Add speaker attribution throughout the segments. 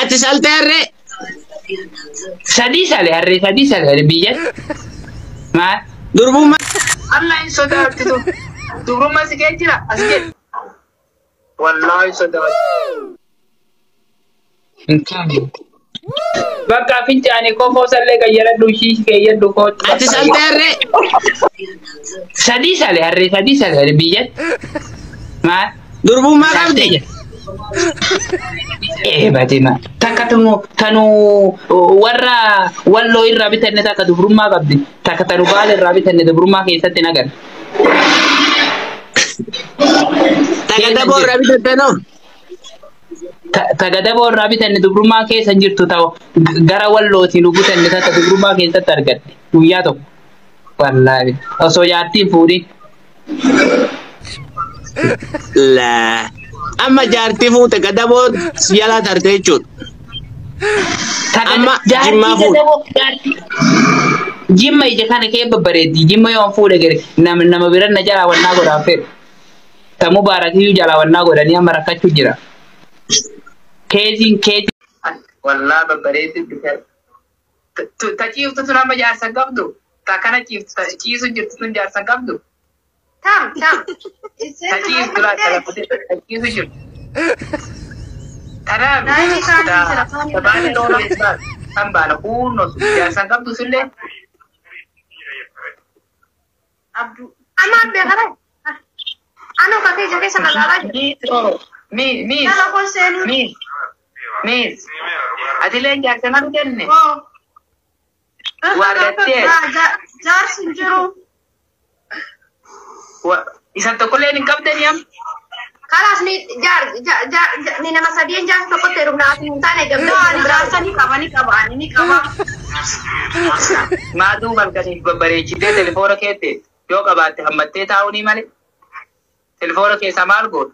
Speaker 1: Ati saltee harree?
Speaker 2: Sadii sale harree sadii sale biyyatti. Maal?
Speaker 1: Durbummaa.
Speaker 2: Allah hin sodaattu. Dubrummaa si kee jira as jedhi. Wallaahi sodaattu. Hin taane. Bakka fincaanii kofoo sallee qayyaradhu ishii keeyyadhu kootu.
Speaker 1: Ati saltee harree?
Speaker 2: Sadii sale harree sadii sale biyyatti. Maal?
Speaker 1: Durbummaa qabdi?
Speaker 2: Ee batima. Takka tunu tanu warra walloo irraa bitanne takka dubrummaa qabdi. Takka tanu baala irraa bitanne dubrummaa keessatti nagan.
Speaker 1: Takka daboo irraa bitatte noo?
Speaker 2: Takka daboo irraa bitanne dubrummaa keessa hin jirtu ta'u gara wallootiin nu bitanne takka dubrummaa keessatti argadde guyyaa tokko. Wallaahi osoo jaartiin fuudhin.
Speaker 1: Laa. Amma jaartii fuute gadaboo jalaa tarte jechuudha. Amma jimmaa fuute.
Speaker 2: Jimma ija kana kee babbareeddi. Jimma yoo fuudhe gari nama bira na jalaa wannaa godhaan fedhu. Ta Mubaarakiyyuu jalaa wannaa godhanii amma rakkachuu jira. Keeziin keezii. Wallaa babbareeddi. Ta ciiftu tun amma jaarsa qabdu. Ta kana ciiftu ta ciisu jirtu tun jaarsa qabdu.
Speaker 3: Tam, tam.
Speaker 2: Ta ciiftu laa ta ciisu jirtu. Tanaaf ta baala loona kan baala kunnoo sun jaarsa qabdu sullee.
Speaker 3: Abdu. Amma abbe kana. Ano ka keessa keessa magaalaa jira.
Speaker 2: Miis.
Speaker 3: Nama kun seenuu.
Speaker 2: Miis. Miis. Atileen jaarsa nan kenne. Waargattee.
Speaker 3: Jaarsi hin jiru.
Speaker 2: Isan tokkolleen hin qabdanii amma.
Speaker 3: Kalaas ni jaar ni nama sadeen jaarsa tokkotti heerumna ati hin taane gamtaa. Jaarsa ni qaba ni qaba ani ni qaba.
Speaker 2: Maatuu halkaniif babbareechitee telefoona keette yoo qabaatte hammattee taa'uu ni malee. Telefoona keessaa maal goota?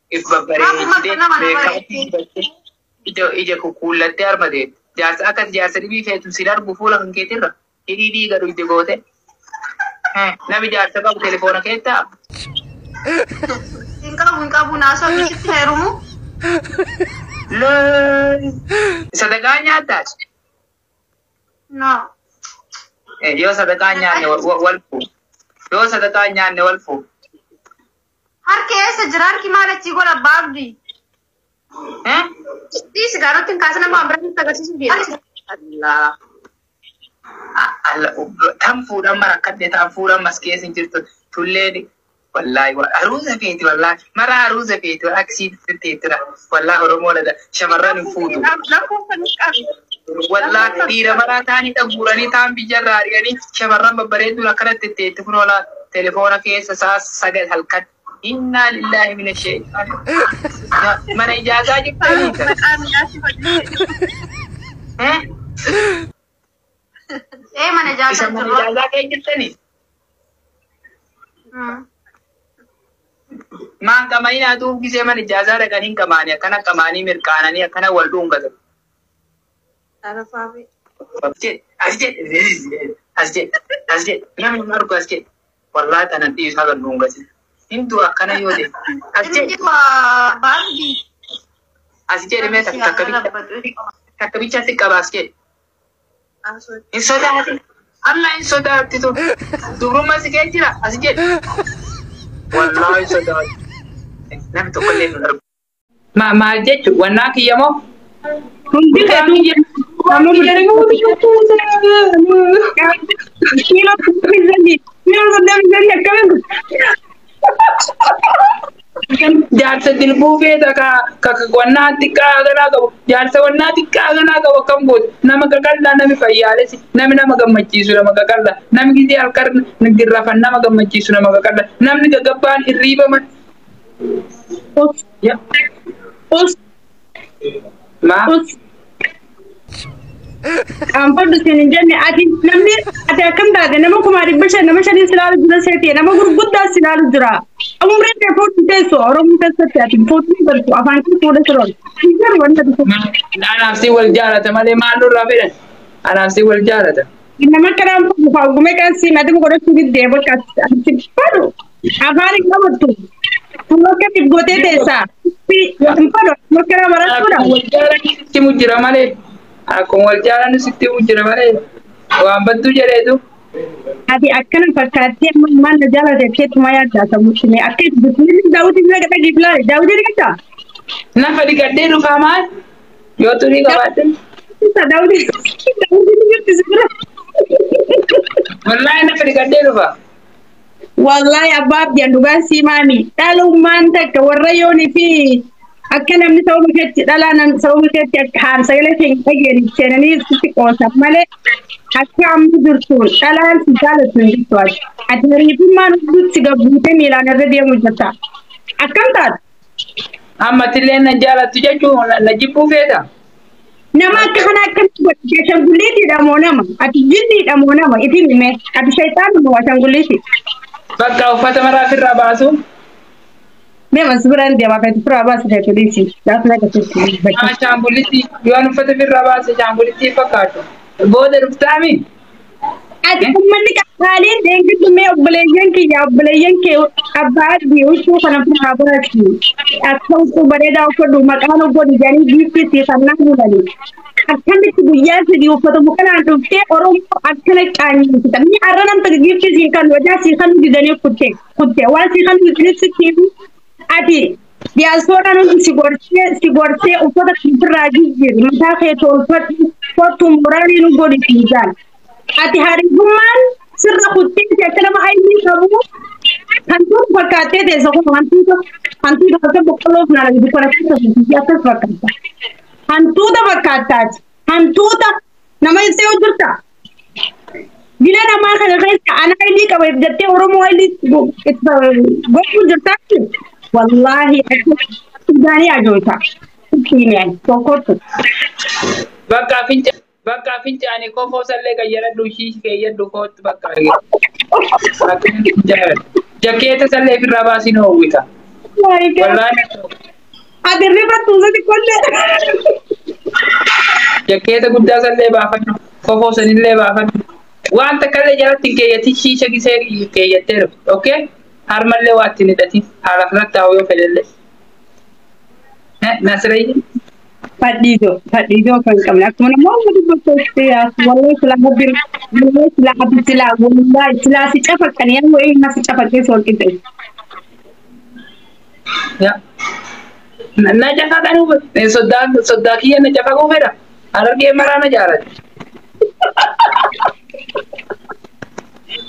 Speaker 2: If babbareechitee beekamtii ija kukkuullattee harma deemte. Jaarsa akkas jaarsa dhibii feetu si darbu fuula kan keetirra hidhii dhiiga dhuyde goote. Nami jaarsa qabu telefoona keettaa?
Speaker 3: Hin qabu hin qabu naasoo sitti heerumu.
Speaker 2: Looy. Sadaqaa nyaattaa?
Speaker 3: No.
Speaker 2: Yoo sadaqaa nyaanne wal fuudhu. Yoo sadaqaa nyaanne wal fuudhu.
Speaker 3: Harki eessa jira? Harki maal achii godha abbaa abdii? Dhiisi gaarotti hin kaasina waan biratti agarsiisuu deema.
Speaker 2: Allah. Tan fuudhan mara akkadde tan fuudhan mas keessa hin jirtu tulleen wallaahi haruusa feeti wallaahi mara haruusa feeti akkasii teettira wallaahi Oromoo dha shamarran hin fuutu. Wallaahi dhiira maraa taanii dhaguuranii taan biyyarraa ari'anii shamarran babbareedduun akkanatti teetti kun oola telefoona keessa isaa 9 halkan. Inna lillahi mina shaytaan. Mana ijaazaa jirtanii.
Speaker 3: Ee mana ijaazaa
Speaker 2: Isa mana ijaazaa kee jirtanii? Maan qamaanii naatuuf gisee mana ijaazaa dhaqanii qamaanii akkana qamaanii mirqaananii akkana wal dhuungatan. As jedhe as jedhe as jedhe namni hin argu as jedhe wallaahi tanan dhiisaa kan dhuungatin. Hindu akkana yoo ta'e as jedhe as jedhe mee takka bicha si qaba as jedhe. Hin sodaatin Allah hin sodaattitu dubrummaa si kee jira as jedhe. Wallaahi hin sodaatu. Namni tokkollee hin argu. Maal jechuun wannaa kiyya moo?
Speaker 4: Hundi keetu nama kiiloo 33 akkamiin
Speaker 2: Jaarsa dilbuu feeta ka wannaa xiqqaa ganaa qabu jaarsa wannaa xiqqaa ganaa qabu akkam gootu nama qaqallaa nami fayyaalessi nami nama gammachiisu nama qaqallaa nami gisee halkan rafan nama gammachiisu nama qaqallaa namni gagabbaan hirriibaman. Maa?
Speaker 4: Qaanfadhu siin hin jenne ati namni ati akkam taate nama 500,000 nama 5 silaalu jira seetee nama gurguddaa silaalu jira. Umriin kee fuudhu teessu Oromoo keessatti ati fuudhu galtu afaan kee fuudha siroon. Hin wanta dhufu.
Speaker 2: Anaaf si wal jaalata malee maal nurraa fedhan? Anaaf si wal jaalata.
Speaker 4: Nama kanaan fuudhu faagumee kan siin ati godhachuu diddee bakka ati fadhu. Afaan hin qabattu. Fuula akkamiif gootee teessaa? Hin fadhu makkara barachuudha.
Speaker 2: Akkuma wal jaalannu sitti mujjira malee. Akkuma wal jaalannu sitti mujjira malee. Waan badduu jedheetu.
Speaker 4: Ati akkana fakkaattee amma maal na jaalate keetumaa yaaddaa sammuutti mee akka itti bismilli daawwitii bira gadha giiflaale daawwitii dhiqachaa?
Speaker 2: Nafa dhiqadhee dhufaa maal? Yoo xurii qabaatte.
Speaker 4: Daawwitii daawwitii jirti si bira.
Speaker 2: Wallaahi nafa dhiqadhee dhufa.
Speaker 4: Wallahi abbaa abdiyan dhugaan sii maami dhalummaan takka warra yoonii fi akka namni sababa keetti dhalaa nam sababa keetti akka haan sagalee keenya dhageeni seenanii sitti qoosan malee akka amma jirtuun dhalaan si jaalatu hin jirtu ati. Ati hariifummaan hunduu gabbuutee miilaan irra deemu jirta. Akkam taate?
Speaker 2: Ammatillee na jaalattu jechuun na jibbuu feeta.
Speaker 4: Nama akka kana akkamitti godhe ashanguliitiidha moo nama? Ati jinniidha moo nama? Itti hime ati shayxaan moo ashanguliiti?
Speaker 2: Bakka uffata maraa ofirraa baasu.
Speaker 4: Mee mas biraan deemaa feetu firaa baasu feetu dhiisi. Gaafa laga sitti bakka.
Speaker 2: Ashaangullitti yoon uffata ofirraa baase ashaangullitti fakkaatu. Booda dhuftaami.
Speaker 4: Ati uummanni qaaliin deengiddu mee obboleeyyan kiyya obboleeyyan kee abbaa adii huccuu kana firaa baasi. Akka huccuu bareedaa uffadhu maqaan uffadhu jedhanii giiftii siifannaa bulani. Akkamitti guyyaa sadii uffatamu kanaan dhuftee Oromoo akkana qaanyessita. Ni har'a namta giiftii siin kan wajaa sii kan didanii kutte kutte waan sii kan didanii sitti ati diyaaspooraan hundi si gorsee uffata ofirraa jijjiiri mataa kee tolfadhu kottu moraalii nu godhi siisaan. Ati hariifummaan sirra kuttee akka nama aylii qabu hantuuta fakkaattee teessa kun hantuuta hantuuta akka boqqolloo funaana dukkana keessa akkas fakkaata. Hantuuta fakkaattaati. Hantuuta nama ibsee hojjeta. Bila namaa kana keessa ana aylii qaba jettee Oromoo aylii gochuu jirtaati. Wallaahi Sudaanii ajoota. Tokkotti.
Speaker 2: Bakka finca bakka fincaanii kofoo sallee qayyaradhu ishii keeyyadhu kootti bakka. Jakkeeta sallee ofirraa baasiin hoowwita. Wallaahi.
Speaker 4: Ati rifattu sadi qollee.
Speaker 2: Jakkeeta guddaa sallee baafadhu kofoo sanillee baafadhu. Waan takkallee jalatti hin keeyyatin shiisha gisee keeyyattee dhufte. Okay? Harmallee waa ittiin hidhatin haala kanatti taa'u yoo fedhellee. Nasirayyi.
Speaker 4: Fadhiisoo fadhiisoo kan qabne akkuma namoonni dubbatu wallahi silaa rabbiin wallahi silaa ati silaa wallahi silaa si cafaqan yaa wayii na si cafaqee si wal qixxeessu.
Speaker 2: Na cafaqanuu soddaa soddaa kiyya na cafaquu fedha. Harargee maraa na jaalatti.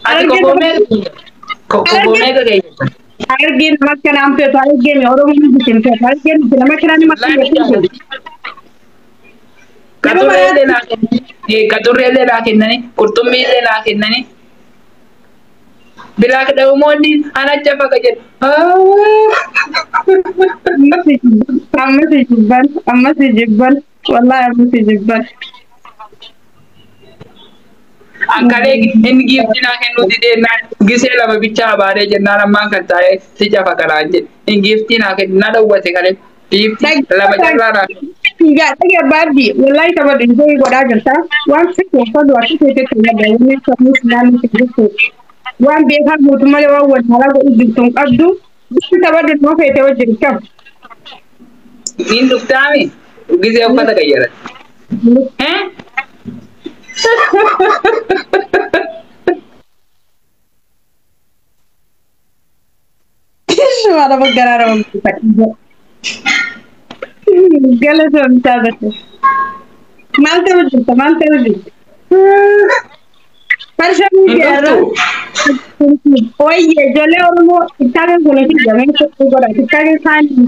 Speaker 2: Ati kofoo meeqa kofoo meeqa keeyyata?
Speaker 4: Harargeen nama akkanaan feetu harargeen Oromoo hundi sin feetu harargeen nama akkanaan nama feetu.
Speaker 2: Qaxurreellee naa kennanii qaxurreellee naa kennanii qurxummiillee naa kennanii. Bilaak dha'umoonni ana cafaqa jedhu.
Speaker 4: Amma si jibban amma si jibban wallahi amma si jibban.
Speaker 2: Akkalee inni giiftii naa kennuu didee naan gisee lama bichaa abaaree jennaan ammaan kan taa'ee si cafaqa naan jedhe. Inni giiftii naa kennu na dhawwate kalee giiftii lama callaa naa kennu.
Speaker 4: Yaa dhage baabdi wallahi tapha dhiisee godhaa jirta waan sitti uffatu akka feetetti nyaadha wanni sammuu naannoo si jirtu waan beekaa guutu malee waan wal haalaa godhu jirtu hin qabdu bitti taphadhu nama feete wajjin kam.
Speaker 2: Niin dhuftaami gisee uffata qayyarate.
Speaker 4: Maala garaa nama Galatoomtaa bakka. Maal ta'u jirta? Maal ta'u jirta? Farshamii
Speaker 2: Hin dhuftu.
Speaker 4: Wayye ijoollee Oromoo tiktaaka kun fi jamee tokko godha. Tiktaaka isaanii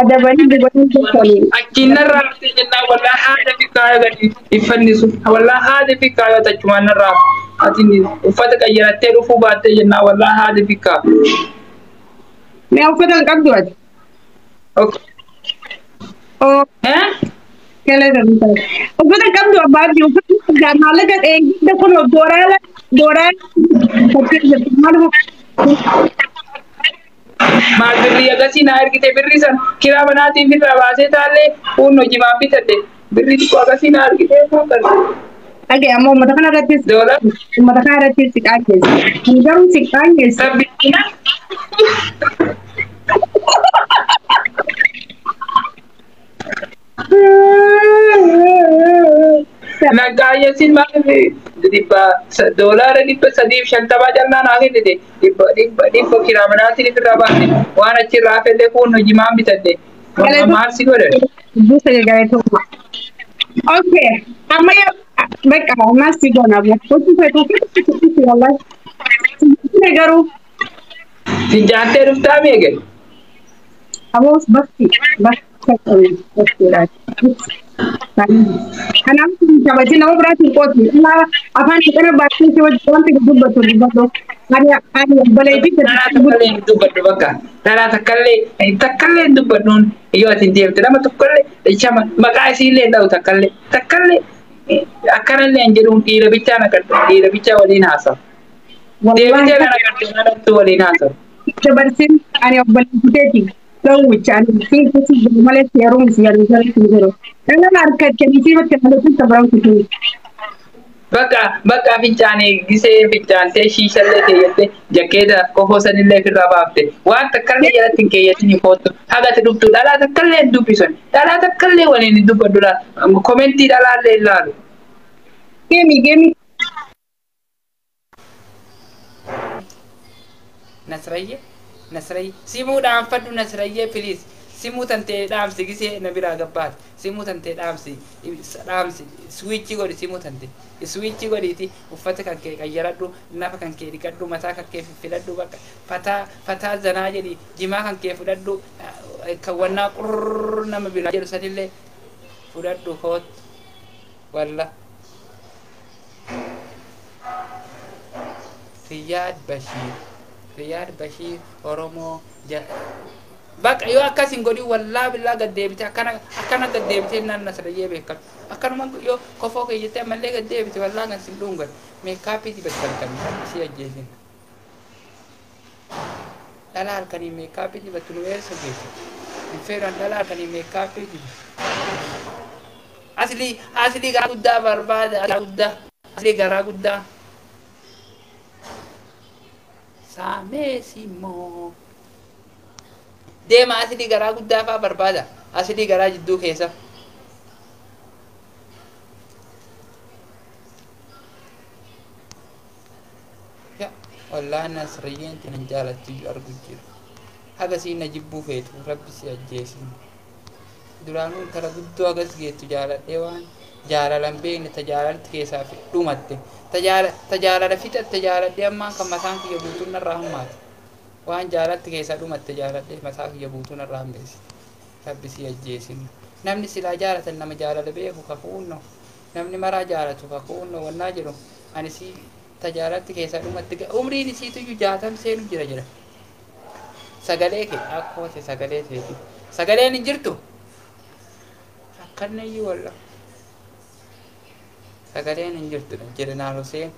Speaker 4: adabanii dubanii tokkolii.
Speaker 2: Achiin narraa haftee jennaan wallaa haadha fi kaayoo gadi iffannisu. Wallaa haadha fi kaayoo tachumaan narraa ati uffata qayyarattee dhufuu baattee jennaan wallaa haadha fi kaayoo.
Speaker 4: Mee uffata hin qabdu ati?
Speaker 2: Okay.
Speaker 4: Oo
Speaker 2: Eh?
Speaker 4: galatoomtaa. Uffata hin qabdu abbaa abdii uffata maallaqa dheengidda kun dooraala dooraala fakkii jirtu maal
Speaker 2: Maal birrii akkasii naa ergite birrii san kiraa manaatiin birraa baasee taallee huun hojimaan bitadhe birrii xiqqoo akkasii naa ergite maal qabdi.
Speaker 4: Dhagaye amma uummata kana irrattis
Speaker 2: Doolaara.
Speaker 4: Uummata kana irrattis si qaangeessa. Ani garuu si qaangeessa.
Speaker 2: Rabbi. Naggaayyasin maal dhibba doolaara 350 callaa naa kennite dhibba dhibba dhibba kiraamanaatiin ofirraa baase waan achirraa hafellee kun hojii maan bitadhe maal si godhe.
Speaker 4: Buusa galatoomaa. Okay. Amma bakka ammas si goona. Hojii feetu fi wallahi. Garuu.
Speaker 2: Fincaantee dhuftaa meeqe?
Speaker 4: Aboos bakki bakki bakki. Kanaaf kabajii nama biraatiin qooti. Afaan kana baatee si wajjin wanti dubbatu dubbatu. Ani obboleettii
Speaker 2: Dhalaa takkallee hin dubbadhu bakka. Dhalaa takkallee takkallee hin dubbadhuun yoo ati deemte nama tokkollee shama maqaa isiillee hin dha'u takkallee takkallee akkanallee hin jedhuun dhiira bichaa naqadhu dhiira bichaa waliin haasawu. Deebitee na naqadhu naqadhu waliin haasawu.
Speaker 4: Dabarsin ani obboleettii dhowwicha ani siin keessa malee seeruun si jedhu hin jiru. Dhalaan harkattanii fi bakka malee sabramtu.
Speaker 2: Bakka bakka fincaanii gisee fincaantee shiishallee keeyyatte jakkeeta kofoo sanillee ofirraa baafte waan takkallee jalatti hin keeyyatin hin koottu hagati dhuftu dhalaa takkallee hin dubbisan dhalaa takkallee waliin hin dubbadhu laa komentii dhalaallee hin laalu.
Speaker 4: Geemi geemi.
Speaker 2: Nasrayye Nasrayye simuu dhaanfadhu Nasrayye please. Simuu tantee dhaamsi gisee na biraa gabbaate simuu tantee dhaamsi dhaamsi swiichii godhi simuu tantee swiichii godhiiti uffata kan kee qayyaradhu nafa kan kee dhiqadhu mataa kan kee fiffiladhu bakka fataa fataa zanaa jedhi jimaa kan kee fudhadhu kan wannaa qurr nama biraa jedhu sanillee fudhadhu koot walla. Riyaad Bashiir Riyaad Bashiir Oromoo Bakka yoo akkas hin godhin wallaa billaa gad deebite akkana akkana gad deebite naan Nasrayyee beekamu akkanuma yoo kofoo kee jettee ammallee gad deebite wallaa kan sin dhungan meekaappii dibatti halkan si ajjeesin dhala halkanii meekaappii dibattu nu eessa geesse hin feeran dhala halkanii meekaappii dibatu asli asli garaa guddaa barbaada garaa guddaa asli garaa guddaa saamee simoo. Deema asli garaa guddaa fa'aa barbaada. Asli garaa jidduu keessa. Wallaahi Nasrayyeen tinan jaalattu iyyuu argu jiru. Haga siin na jibbuu feetu rabbi si ajjeesin. Duraanuu intala guddoo hagas geettu jaaladhee waan jaalalan beekne tajaalalti keessaa dhumatte. Tajaalala fixatte jaaladhee ammaan kan mataan kiyya guutuun narraa hammaate. Waan jaalatti keessaa dhumatte jaaladhee mataa kiyya guutuun narraa hammeesse. Rabbi si ajjeesin. Namni silaa jaalatan nama jaalala beeku kakuunno. Namni maraa jaalatu kakuunno wannaa jedhu ani si tajaalatti keessaa dhumatte umriin isiitu iyyuu 60 seenu jira jedha. Sagalee kee akkoote sagalee teeti. Sagaleen hin jirtu. Akkanna iyyuu walla. Sagaleen hin jirtu jedha Hussein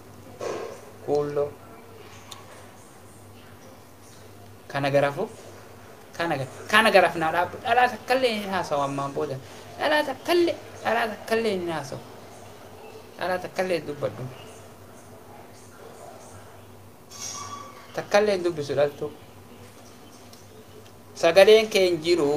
Speaker 2: Kuulloo. Kana garafu kana garaf naa dhaabbu dhalaa takkallee hin haasawu ammaan booda dhalaa takkallee hin haasawu dhalaa takkallee hin dubbadhu takkallee hin dubbisu dhaltu sagaleen kee hin jiru.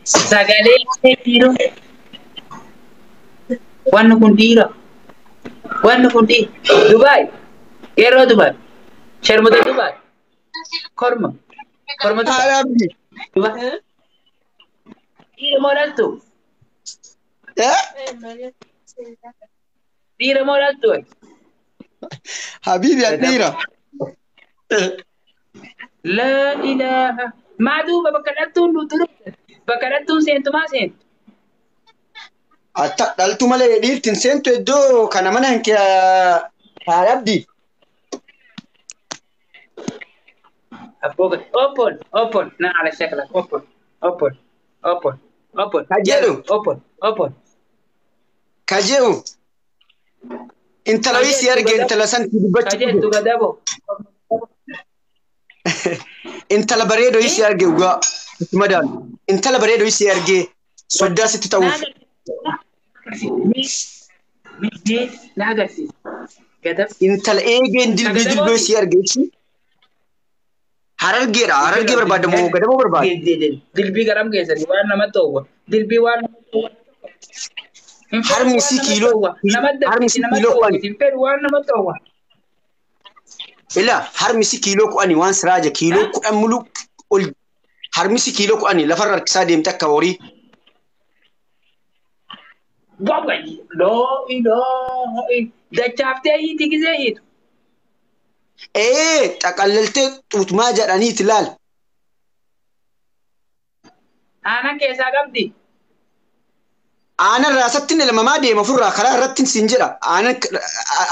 Speaker 2: Sagalee kee jiru. Wanni kun dhiira. Wanni kun dhiira. Dubaay. Yeroo Dubaay. Sharmuta Dubaay. Korma. Korma Dubaay. Dubaay. Dhiira moo dhaltu? Dhiira moo dhaltu?
Speaker 5: Habibi dhiira.
Speaker 2: Laa ilaaha. Maa duuba bakka dhaltuun nu duru. Bakka dhaltuun seentu maa seentu?
Speaker 5: Atta dhaltu malee dhiirtiin seentu iddoo kana mana hin haadhabdi.
Speaker 2: Open open na ala shakla open open open open.
Speaker 5: Kajeelu.
Speaker 2: Open open.
Speaker 5: Kajeelu. Intala wayii si arge intala san dubbachuu.
Speaker 2: Kajeeltu gadabo.
Speaker 5: Intala bareedoo isii arge dhugaa. Itti madaalu. Intala bareedoo isii argee soddaa sitti ta'uuf.
Speaker 2: Na agarsiisa. Gadab.
Speaker 5: Intala eegeen dilbii dilboo isii arge ishii. Harargeedha. Harargee barbaadda moo gadaboo barbaadda?
Speaker 2: Dilbii garam keessatti waan namatti oowwa. Dilbii waan namatti oowwa.
Speaker 5: Harmi isii kiiloo harmi isii kiiloo kudhani.
Speaker 2: Hin fedhu waan namatti oowwa.
Speaker 5: Ila harmi isii kiiloo kudhani waan siraaja kiiloo 10 mulu ol harmi isii kiiloo 10 lafarra harkisaa deemte akka horii.
Speaker 2: Waawwayi loo iloo dachaaftee hiiti gisee hiitu.
Speaker 5: Ee xaqallaltee xuutmaa jedhaniiti laal.
Speaker 2: Aanan keessaa qabdi.
Speaker 5: Aanan raasatti elmamaa deema ofirraa karaa irratti siin jedha. Aanan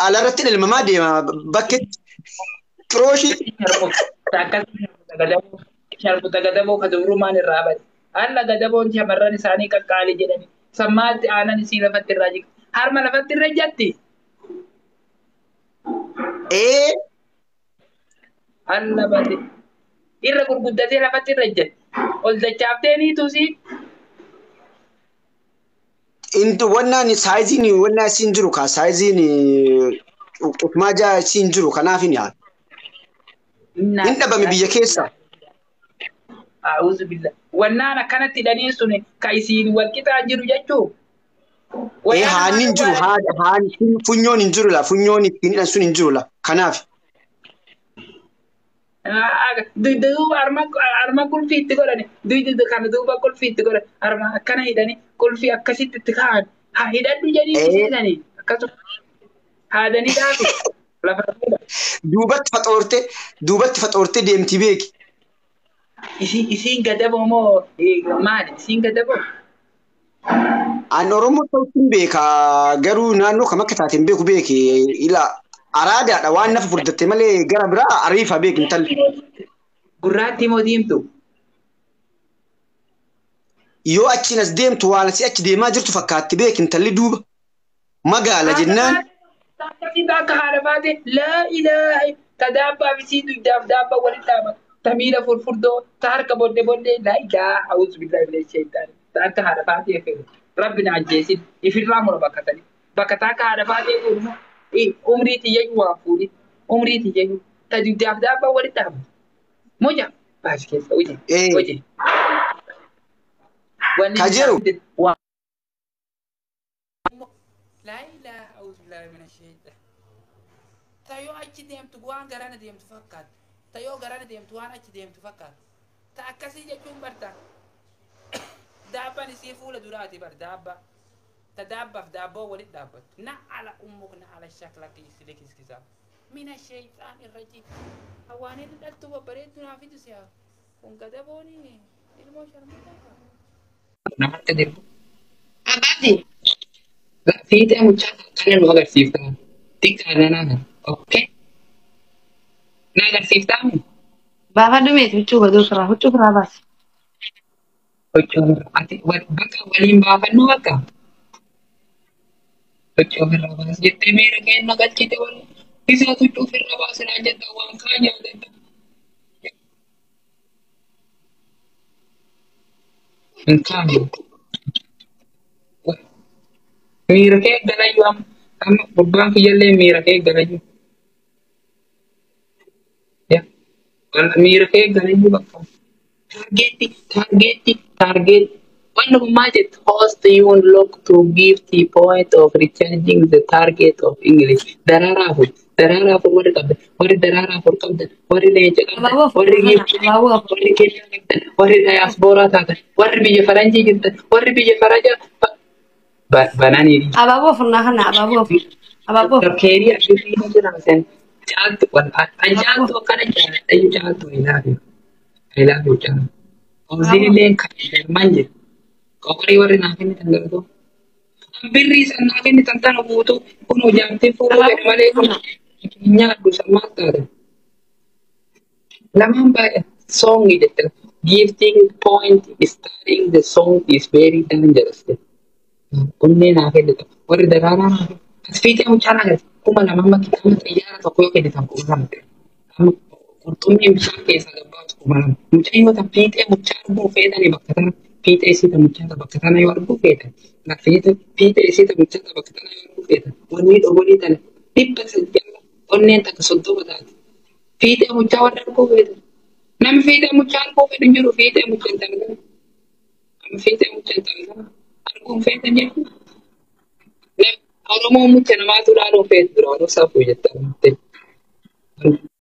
Speaker 5: ala irratti elmamaa deema bakkeetti. Xirooshii.
Speaker 2: Sharmuta gadaboo ka dubrummaan irraa bade. Alla gadaboon shamarran isaanii qaqqaalii jedhani. Sammaatti aanan isii lafatti irraa jiru. Harma lafatti irra jatti.
Speaker 5: Ee.
Speaker 2: Alla bade. Irra gurguddatee lafatti irra jatti. Ol dachaaftee niitu sii.
Speaker 5: Intu wannaan saayiziin wannaa isiin jiru kaa saayiziin xuxumaa jaa isiin jiru kanaaf hin yaadu. Hin dhabame biyya keessa.
Speaker 2: A'uuzu billah. Wannaan akkanatti hidhanii sun ka isiin wal qixaa jiru jechuu.
Speaker 5: Ee haanni hin jiru haanni funyoon hin jiru la funyoon ittiin hidhan sun hin jiru la kanaaf.
Speaker 2: Duuba harma qulfii itti godhani kana duuba qulfii itti godhan harma akkana hidhani qulfii akkasitti itti kaa'an haa hidhadhu jedhanii isiisanii akkasuma haadanii dhaabu lafa
Speaker 5: Duubatti faxoortee deemti beeki.
Speaker 2: Isiin gadaboo moo maali isiin gadaboo?
Speaker 5: An Oromoo ta'utti hin beeka garuu naannoo kam akka taate hin beeku beeki ila araadaadha waan nafa furdatte malee gara biraa ariifa beeki intalli.
Speaker 2: Gurraattii moo diimtu?
Speaker 5: Yoo achiin as deemtu waan asii achi deemaa jirtu fakkaatti beeki intalli duuba. Magaala jennaan.
Speaker 2: Akka haadha baate laa ilaaha ta daabbaa fi sii dugdaaf daabbaa walitti dhaabatu. Ta miila furfurdoo ta harka bodde bodde laa ilaaha a'uuzu billaahi mina shaytaan. Ta akka haadha baatee fe'u. Rabbi na ajjeesin ifirraa mura bakka sani. Bakka ta akka haadha baatee fuudhu umrii xiyyayyuu waa fuudhi. Umrii xiyyayyuu ta dugdaaf daabbaa walitti dhaabatu. Muja baas keessa hojii hojii.
Speaker 5: Kajeeru.
Speaker 2: Laa ilaaha a'uuzu billaahi mina shaytaan. Ta yoo achi deemtu waan garana deemtu fakkaata. Ta yoo garana deemtu waan achi deemtu fakkaata. Ta akkasii jechuun barta. Daabbaan isii fuula duraati bar daabbaa. Ta daabbaaf daabboo walitti dhaabbattu. Na ala ummuk na ala shaklaki isili kiskisaa. Mina shaytaan irra ji. Hawaaneen dhaltuu babbareeddu naa fidu si'a. Kun gadabooni ilmoo sharmuutaa. Namatti dirbu. Abbaati. Fiixee mucaa kana nu agarsiifta. Xiqqaa danaa kana. Okay. Na agarsiiftaa moo?
Speaker 3: Baafadhu meeti huccuu godhuu ofirraa huccuu ofirraa baasi.
Speaker 2: Huccuu ofirraa ati bakka waliin baafannu bakka. Huccuu ofirraa baasi jettee miira kenna galchite waliin. Isaatu huccuu ofirraa baasi naan jetta waan kaan yaadetta. Hin kaanu. Miira kee galayyuu amma amma gurbaan kiyyallee miira kee galayyuu. Miira kee galayyuu bakka. Targeetti targeetti targeetti. Wanni kun maal jettu? Host you look to give the point of recharging the target of English. Daraaraa afur. Daraaraa afur warri qabdan. Warri daraaraa afur qabdan. Warri leenca qabdan. Warri giiftii warri kennaa qabdan. Warri diyaaspooraa taatan. Warri biyya faranjii jirtan. Warri biyya farajaa. Bananii.
Speaker 3: Abaaboo afur naa kana abaaboo afur. Abaaboo afur.
Speaker 2: Keerii akkasii ni jira sen. Caaltu an caaltu akkana jaalladha caaltu I love you. I love you caaltu. Oziin illee kan jarman jira. Qoqorii warri naa kennitan garuu. Birrii san naa kennitan tana guutuu kun jaartii fuudhuu fedhe malee kun nyaadhu san maal taate. Lamaan baay'ee song jette. Gifting point starting the song is very dangerous. Kunneen naa kennitan warri daraaraa naa kennitan. As fiixee mucaa naa kennitan 2000 amma kitaaba xiyyaara tokko yoo kennitan 2000 ta'e. Amma Qurxummiin bishaan keessaa gabbaatu 2000. Mucayyoo tan fiixee muchaa arguu feetanii bakka tana fiixee isiita muchaa bakka tana yoo arguu feetan fiixee isiita muchaa bakka tana yoo arguu feetan wanni dhobolii tana 300 onneen takka 30 taate. Fiixee muchaa warra arguu feetan. Namni fiixee muchaa arguu fedhu hin jiru fiixee muchaa hin tana. Namni fiixee muchaa hin tana arguu feetan jechuudha. Oromoo mucha namaatu dhaaluu feetu dura oduu safuu jettaa.